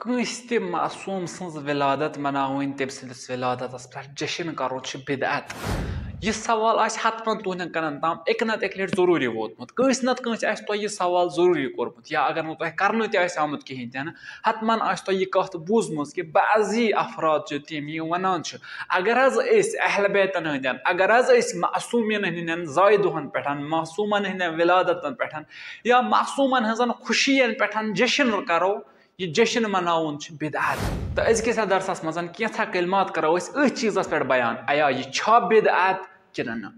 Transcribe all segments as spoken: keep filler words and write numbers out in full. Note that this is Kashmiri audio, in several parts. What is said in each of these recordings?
کٲنٛسہِ تہِ معصوٗم سٕنٛز ولادت مناوٕنۍ، تٔمۍ سٕنٛدِس ولادتس پٮ۪ٹھ جشن کرُن چھُ بدعت۔ یہِ سوال آسہِ حتمن تُہنٛدٮ۪ن کَنن تام اَکہِ نتہٕ اَکہِ لٹہِ ضروٗری ووتمُت۔ کٲنٛسہِ نتہٕ کٲنٛسہِ آسہِ تۄہہِ یہِ سوال ضروٗری کوٚرمُت، یا اگر نہٕ تۄہہِ کرنہٕ تہِ آسہِ آمُت کِہیٖنۍ تہِ نہٕ، حتمن آسہِ تۄہہِ یہِ کتھ بوٗزمٕژ کہِ بعضی افراد چھِ تِم، یِم ونان چھِ، اگر حظ أسۍ اہل بیتن ہٕنٛدٮ۪ن، اگر حظ أسۍ معصوٗمین ہٕنٛدٮ۪ن زایہِ دۄہن پٮ۪ٹھ، معصوٗمن ہٕنٛدٮ۪ن ولادتن پٮ۪ٹھ یا معصوٗمن ہٕنٛزن خوشین پٮ۪ٹھ جشن کرو، یہِ جشن مناوُن چھُ بدعت۔ تہٕ أزکِس یَتھ درسَس منٛز کینٛژھا کلمات کرو أسۍ أتھۍ چیٖزَس پٮ۪ٹھ بیان، ایا یہِ چھا بدعت کِنہٕ نہٕ؟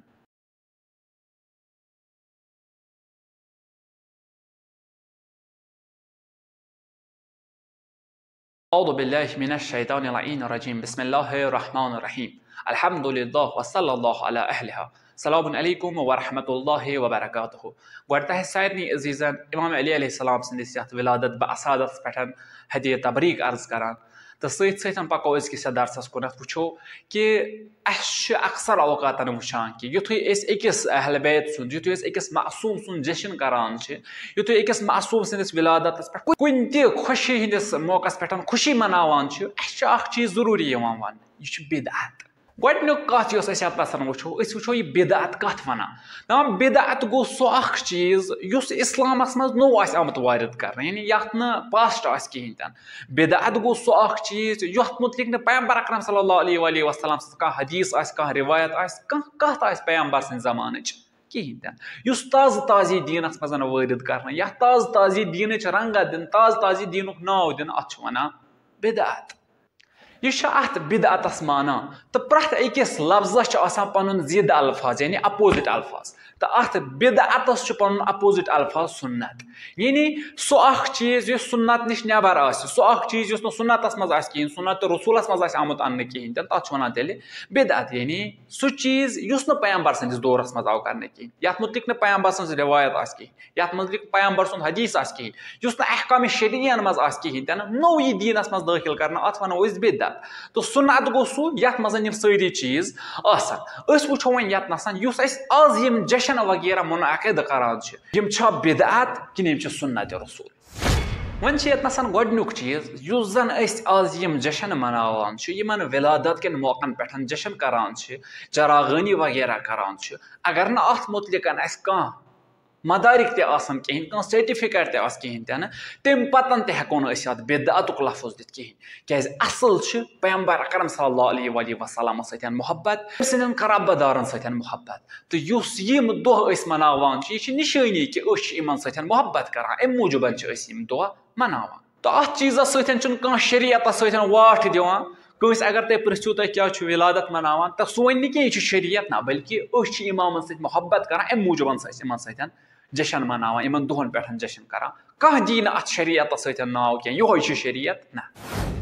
أعوذ باللہ من الشیطان اللعین الرجیم۔ بسم اللہ الرحمن الرحیم۔ الحمد للہ وصلی اللہ علی اہلہا۔ السلام علیکم ورحمۃ اللہ وبرکاتہ۔ گۄڈٕ تۄہہِ سارنٕے عزیٖزن امام علی علیہ السلام سٕنٛدِس یَتھ ولادت باسعادتس پٮ۪ٹھ ہدیہ تبریک عرض کران۔ تہٕ سۭتۍ سۭتۍ پکو أزکِس یَتھ درسس کُنتھ، وٕچھو کہِ اَسہِ چھِ اکثر اوقاتن وٕچھان کہِ یُتھُے أسۍ أکِس اہل بیت سُنٛد، یُتھُے أسۍ أکِس معصوٗم سُنٛد جشن کران چھِ، یُتھُے أکِس معصوٗم سٕنٛدِس ولادتس پٮ۪ٹھ کُنہِ تہِ خوشی ہٕنٛدِس موقعس پٮ۪ٹھ خوشی مناوان چھِ، اَسہِ چھِ اکھ چیٖز ضروٗری یِوان وننہٕ، یہِ چھُ بدعت۔ گۄڈٕنیُک کَتھ یۄس أسۍ اَتھ پَسنٛد وٕچھو، أسۍ وٕچھو یہِ بدعت کَتھ وَنان۔ دَپان بدعت گوٚو سُہ اَکھ چیٖز یُس اِسلامَس منٛز نوٚو آسہِ آمُت وارد کَرنہٕ، یعنی یَتھ نہٕ پاسٹ آسہِ کِہیٖنۍ تہِ نہٕ۔ بدعت گوٚو سُہ اَکھ چیٖز یَتھ مُتعلِق نہٕ پیغمبر اکرم صلی اللہ علیہ وآلہ وسلم سٕنٛز کانٛہہ حدیث آسہِ، کانٛہہ رِوایت آسہِ، کانٛہہ کَتھ آسہِ پیغمبر سٕنٛدِ زمانٕچ کِہیٖنۍ تہِ نہٕ۔ یُس تازٕ تازٕ یی دیٖنَس منٛز وٲرِد کَرنہٕ، یَتھ تازٕ تازٕ یی دیٖنٕچ رنٛگت دِنہٕ، تازٕ تازٕ یی دیٖنُک ناو دِنہٕ، اَتھ چھِ وَنان بدعت۔ یہِ چھُ اَتھ بدعتَس مانان۔ تہٕ پرٛٮ۪تھ أکِس لفظَس چھُ آسان پَنُن ضد الفاظ، یعنی opposite الفاظ۔ تہٕ اَتھ بدعتَس چھُ پَنُن opposite الفاظ سُنت۔ یعنی سُہ اَکھ چیٖز یُس سُنت نِش نٮ۪بر آسہِ، سُہ اَکھ چیٖز یُس نہٕ سُنتَس منٛز آسہِ کِہیٖنۍ، سُنت رسوٗلَس منٛز آسہِ آمُت اَننہٕ کِہیٖنۍ تہِ نہٕ، تَتھ چھُ وَنان تیٚلہِ بدعت۔ یعنی سُہ چیٖز یُس نہٕ پیغمبر سٕنٛدِس دورَس منٛز آو کَرنہٕ کِہیٖنۍ، یَتھ مُتعلِق نہٕ پیغمبر سٕنٛز رِوایت آسہِ کِہیٖنۍ۔ یَتھ منٛز نہٕ پیغمبر سُنٛد حدیث آسہِ کِہیٖنۍ، یُس نہٕ احکام شرعین منٛز آسہِ کِہیٖنۍ تہِ نہٕ، نوٚو یہِ دیٖنَس منٛز دٲخِل کرنہٕ، اَتھ وَنو أسۍ بدعت۔ تہٕ سُنت گوٚو سُہ، یَتھ منٛز یِم سٲری چیٖز آسَن۔ أسۍ وٕچھو وۄنۍ یَتنَس، یُس أسۍ آز یِم جشن وغیرہ منعقد کران چھِ، یِم چھا بدعت کِنہٕ یِم چھِ سُنت رسول؟ وۄنۍ چھِ یَتنَس گۄڈٕنیُک چیٖز، یُس زَن أسۍ آز یِم جشن مناوان چھِ، یِمن ولادت کٮ۪ن موقعن پٮ۪ٹھ جشن کران چھِ، چراغٲنی وغیرہ کران چھِ، اگر نہٕ اَتھ مُتعلِق اَسہِ کانٛہہ مدارک تہِ آسن کِہیٖنۍ، کانٛہہ certificate تہِ آسہِ کِہیٖنۍ تہِ نہٕ، تَمہِ پَتَن تہِ ہٮ۪کو نہٕ أسۍ اَتھ بدعتُک لفظ دِتھ کِہیٖنۍ۔ کیٛازِ اَصٕل چھُ پیغمبر اکرم صلی اللہ علیہ وآلہ وسلمَس سۭتۍ محبت، تٔمۍ سٕنٛدٮ۪ن قرابہ دارَن سۭتۍ محبت۔ تہٕ یُس یِم دۄہ أسۍ مناوان چھِ، یہِ چھِ نِشٲنی کہِ أسۍ چھِ یِمَن سۭتۍ محبت کران، اَمہِ موٗجوٗبَن چھِ أسۍ یِم دۄہ مناوان۔ تہٕ اَتھ چیٖزَس سۭتۍ چھُنہٕ کانٛہہ شریعتَس سۭتۍ واٹھ دِوان۔ کٲنٛسہِ اگر تُہۍ پرٛژھِو، تُہۍ کیٛازِ چھِو ولادت مناوان، تہٕ سُہ وَنہِ نہٕ کینٛہہ، یہِ چھُ شریعت، نہ، بلکہِ أسۍ چھِ اِمامَن سۭتۍ محبت کران، اَمہِ موٗجوٗبَن چھِ أسۍ یِمَن سۭتۍ جشن مناوان، یِمَن دۄہَن پٮ۪ٹھ جشن کران۔ کانٛہہ دی نہٕ اَتھ شریعتَس سۭتۍ ناو کینٛہہ، یِہوٚے چھُ شریعت، نہ۔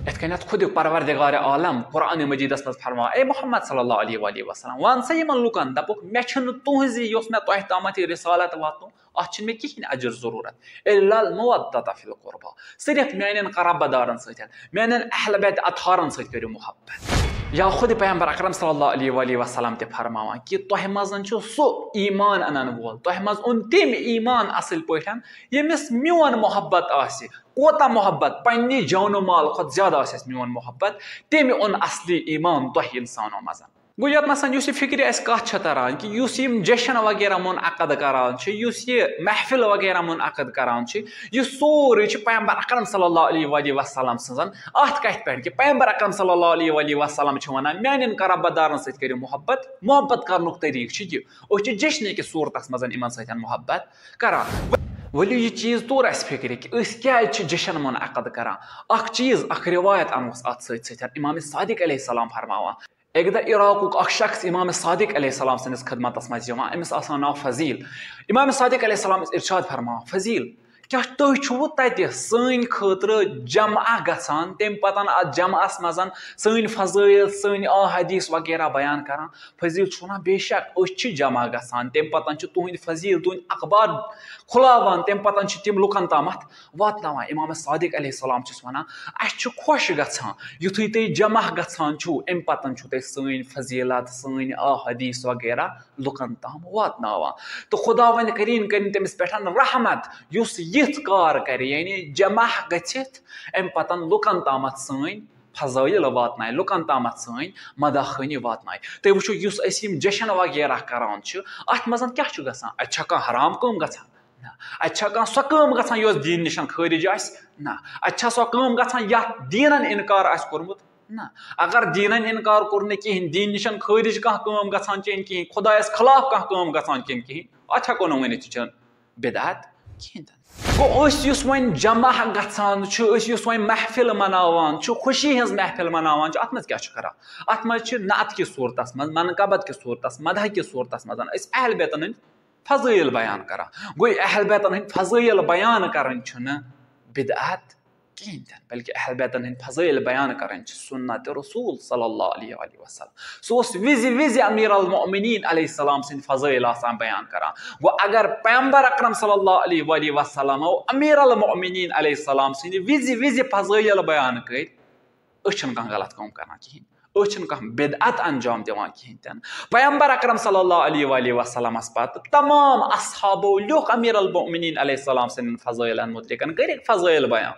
یِتھ کٔنٮ۪تھ خۄدِ پروردگار عالم قرآن مجیدَس منٛز فرماوان، اے محمد صلی اللہ علیہ وآلہ وسلم، وَن سا یِمَن لُکَن، دَپُکھ، مےٚ چھُنہٕ تُہٕنٛزِ، یۄس مےٚ تۄہہِ تامَتھ یہِ رسالت واتنو، اَتھ چھُنہٕ مےٚ کِہیٖنۍ اجر ضروٗرت، الا المودۃ فی القربی، صرف میانٮ۪ن قرابہ دارن سۭتۍ، میانٮ۪ن اہل بیت اطہارن سۭتۍ کٔرِو محبت۔ یا خود پیغمبر اکرم صلی اللہ علیہ وآلہ وسلم تہِ فرماوان کہِ تۄہہِ منٛز چھُ سُہ ایمان انن وول، تۄہہِ منٛز اوٚن تٔمۍ ایمان اصل پٲٹھۍ، ییٚمِس میون محبت آسہِ، کوتاہ محبت، پننہِ جان و مال کھۄتہٕ زیادٕ آسہِ اَسہِ میون محبت، تٔمۍ اوٚن اصلی ایمان تۄہہِ انسانو منٛز۔ گوٚو، یوٚتنَس یُس یہِ فِکرِ اَسہِ کَتھ چھےٚ تَران کہِ یُس یِم جشن وغیرہ منعقد کَران چھِ، یُس یہِ محفِل وغیرہ منعقد کَران چھِ، یہِ سورُے چھُ پیغمبر اکرم صلی اللہ علیہ وآلہ وسلم سٕنٛزَن اَتھ کَتھِ پٮ۪ٹھ کہِ پیغمبر اکرم صلی اللہ علیہ وآلہ وسلم چھِ وَنان، "میٛانٮ۪ن قرابہ دارَن سۭتۍ کٔرِو محبت۔" محبت کَرنُک طریٖقہٕ چھُ یہِ، أسۍ چھِ جشنہٕ کِس صوٗرتَس منٛز یِمَن سۭتۍ محبت کَران۔ ؤلِو، یہِ چیٖز توٚر اَسہِ فِکرِ کہِ أسۍ کیٛازِ چھِ جشن منعقد کَران۔ اَکھ چیٖز، اَکھ رِوایت اَنوس اَتھ سۭتۍ سۭتۍ، اِمام صادق علیہ السلام فرماوان، اکہِ دۄہ عراقُک اکھ شخص امام صادق علیہ السلام سٕنٛدِس خدمتس منٛز یِوان، أمِس آسان ناو فضیل۔ امام صادق علیہ السلام ارشاد فرماوان، "فضیل، کیٛاہ تُہۍ چھِوٕ تتہِ سٲنۍ خٲطرٕ جمعہ گژھان، تمہِ پتن اتھ جمعس منٛز سٲنۍ فضٲیل، سٲنۍ احادیث وغیرہ بیان کران؟" فضیل چھُ ونان، "بے شک، أسۍ چھِ جمع گژھان، تمہِ پتن چھِ تُہنٛدۍ فضیل، تُہنٛدۍ اخبار کھُلاوان، تمہِ پتن چھِ تِم لُکن تامتھ واتناوان۔" امام صادق علیہ السلام چھُس ونان، اسہِ چھُ خۄش گژھان، یُتھُے تُہۍ جمع گژھان چھِو، امہِ پتن چھُو تُہۍ سٲنۍ فضیلت، سٲنۍ احادیث وغیرہ لُکن تام واتناوان۔ تہٕ خداوند کریم کرِن تٔمِس پٮ۪ٹھ رحمت، یُس یہِ یِتھ کار کرِ، یعنی جمع گٔژھِتھ اَمہِ پتن لُکن تامتھ سٲنۍ فضٲیل واتنایہِ، لُکن تامتھ سٲنۍ مداح خٲنی واتنایہِ۔ تُہۍ وٕچھِو، یُس أسۍ یِم جشن وغیرہ کران چھِ، اتھ منٛز کیٛاہ چھُ گژھان؟ اتہِ چھا کانٛہہ حرام کٲم گژھان؟ نہ۔ اتہِ چھا کانٛہہ سۄ کٲم گژھان یۄس دیٖن نِشن خٲرج آسہِ؟ نہ۔ اتہِ چھا سۄ کٲم گژھان یتھ دیٖنن انکار آسہِ کوٚرمُت؟ نہ۔ اگر دیٖنن انکار کوٚر نہٕ کِہینۍ، دیٖن نِشن خٲرج کانٛہہ کٲم گژھان چھِ کِہینۍ، خدایس خلاف کانٛہہ کٲم گژھان چھِ کِہینۍ، اتھ ہٮ۪کو نہٕ ؤنِتھ یہِ چھِ بدعت کِہینۍ تہِ نہٕ۔ گوٚو، أسۍ یُس وۄنۍ جمع گژھان چھُ، أسۍ یُس وۄنۍ محفل مناوان چھُ، خوشی ہٕنٛز محفل مناوان چھُ، اتھ منٛز کیٛاہ چھُ کران؟ اتھ منٛز چھِ نعت کِس صورتس منٛز، منقبت کِس صورتس، مدح کِس صورتس منٛز أسۍ اہل بیتن ہٕنٛدۍ فضٲیل بیان کران۔ گوٚو، اہل بیتن ہٕنٛدۍ فضٲیل بیان کرٕنۍ چھُنہٕ بدعت کِہینۍ تہِ نہٕ، بلکہِ اہل بیتن ہٕنٛدۍ فضٲیل بیان کرٕنۍ چھِ سنت رسول صلی اللہ علیہ وآلہ وسلم۔ سُہ اوس وِزِ وِزِ امیر المؤمنین علیہ السلام سٕنٛدۍ فضٲیل آسان بیان کران۔ گوٚو، اگر پیغمبر اکرم صلی اللہ علیہ وآلہ وسلم او امیر المؤمنین علیہ السلام سٕنٛدۍ وِزِ وِزِ فضٲیل بیان کٔرۍ، أسۍ چھِنہٕ کانٛہہ غلط کٲم کران کِہینۍ، أسۍ چھِنہٕ کانٛہہ بدعت انجام دِوان کِہینۍ تہِ نہٕ۔ پیغمبر اکرم صلی اللہ علیہ وآلہ وسلمس پتہٕ تمام اصحابو لیوٚکھ امیر المؤمنین علیہ السلام سٕنٛدٮ۪ن فضٲیلن متعلقن، کٔرِکھ فضٲیل بیان۔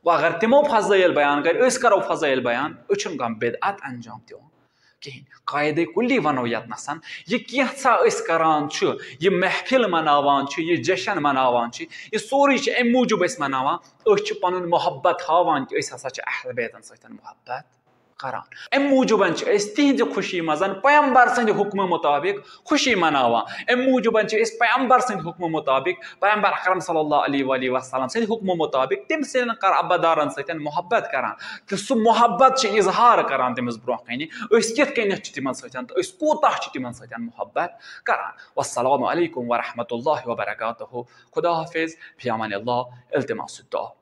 وۄنۍ اگر تِمو فضٲیل بیان کٔرۍ، أسۍ کرو فضٲیل بیان، أسۍ چھِنہٕ کانٛہہ بدعت انجام دِوان کِہینۍ۔ قاعدے کلی ونو یتنس، یہِ کینٛژھا أسۍ کران چھِ، یہِ محفل مناوان چھِ، یہِ جشن مناوان چھِ، یہِ سورُے چھِ امہِ موٗجوٗب أسۍ مناوان، أسۍ چھِ پنُن محبت ہاوان کہِ أسۍ ہسا چھِ اہل بیتن سۭتۍ محبت کران۔ امہِ موٗجوٗب چھِ أسۍ تِہنٛزِ خوشی منٛز پیغمبر سٕنٛدِ حُکمہٕ مُطابق خوشی مناوان۔ امہِ موٗجوٗب چھِ أسۍ پیغمبر سٕنٛدِ حُکمہٕ مُطابق، پیغمبر اکرم صلی اللہ علیہ وآلہ وسلم سٕنٛدِ حُکمہٕ مُطابق تٔمۍ سٕنٛدٮ۪ن قرابت دارن سۭتۍ محبت کران۔ تہٕ سُہ محبت چھِ اظہار کران تٔمِس برونٛہہ کنہِ، أسۍ کِتھ کٔنٮ۪تھ چھِ تِمن سۭتۍ تہٕ أسۍ کوٗتاہ چھِ تِمن سۭتۍ محبت کران۔ والسلام علیکم ورحمۃ اللہ وبرکاتہ۔ خدا حافظ، فی امان اللہ، التماس الدعا۔